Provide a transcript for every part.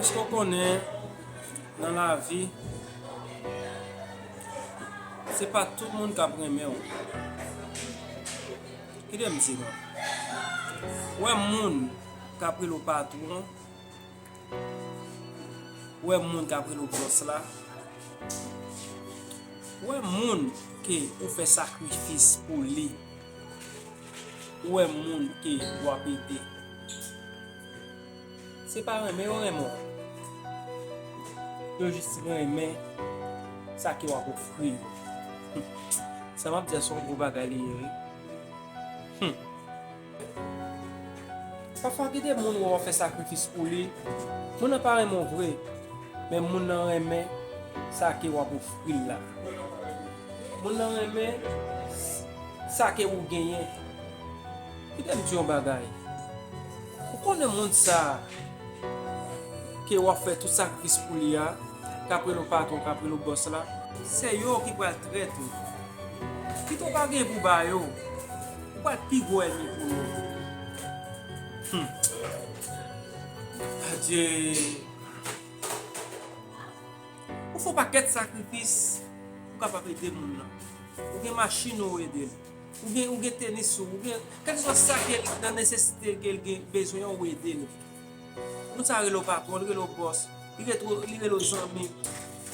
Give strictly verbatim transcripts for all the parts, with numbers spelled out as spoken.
Èske w konnen nan lavi, se pa tout moun k ap renmen w? Kite m di nou. Ou wè moun k ap rele w patwon, ou wè moun k ap rele w bòs la, ou wè moun ke ou fè sakrifis pou li, ou wè moun ke w ap ede. Se pa renmen yo renmen w. Yo jis renmen sa ke w ap ofri yo. Sa m ap di a se yon gwo bagay li ye, wi. Hmm. Pafwa gen de moun ou wè w ap fè sakrifis pou li. Moun nan pa renmen w vre, men moun nan renmen sa ke w ap ofri l la. Moun nan renmen sa ke ou genyen. Kite m di yon bagay. Ou konnen moun sa a ke w ap fè tout sakrifis pou li a, k ap rele w patwon, k ap rele w bòs la, se yo ki pral trèt ou. Kit ou pa gen pou ba yo, ou pral pi gwo ènmi pou yo. Hmm. Adye. Ou fè yon pakèt sakrifis pou w kapab ede moun nan. Ou gen machin ou ede l. Ou gen, ou gen tenis ou, ou gen kèlkeswa sa ke nan nesesite ke l gen bezwen an, ou ede l. Moun sa rele w patwon, li rele w bòs, li rele w, li rele w zanmi.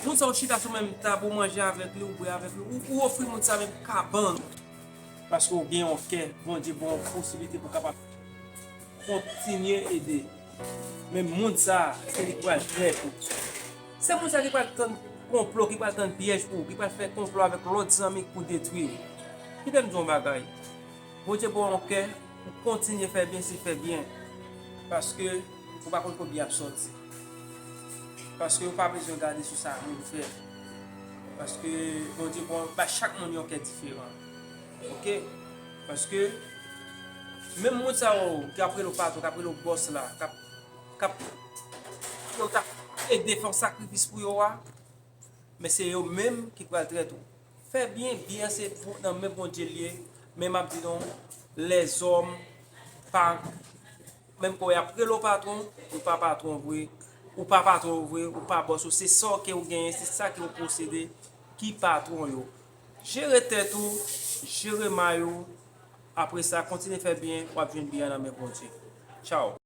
Moun sa ou chita sou menm tab, ou manje avèk li, ou bwè avèk li, ou, ou ofri moun sa menm kabann ou. Paske w gen yon kè, Bondye ba w yon posiblite pou w kapab kontinye ede. Men moun sa a, se li ki pral trèt ou. Se moun sa a ki pral tann konplo, ki pral tann pyèj pou ou, ki pral fè konplo avèk lòt zanmi pou detwi ou. Kite m di w yon bagay. Bondye ba w yon kè pou kontinye fè byen, se fè byen. Paske ou pa konn kote byen ap sòti. Paske ou pa bezwen gade sou sa moun fè. Paske Bondye ba w, ba chak moun yon kè diferan. Oke? Paske menm moun sa yo k ap rele w patwon, k ap rele w bòs la, k ap, k ap, yo t ap ede fè yon sakrifis pou yo a, men se yo menm ki pral trèt ou. Fè byen, byen se pou, nan men Bondye l ye, men m ap di nou, lèzòm pa, menm kan y ap rele w patwon, ou pa patwon vre, ou pa patwon vre, ou pa bòs ou, se sa ke w genyen, se sa ke w posede ki patwon yo. Jere tèt ou, jere may ou, apre sa, kontinye fè byen, w ap jwenn byen nan men Bondye. Tchaw.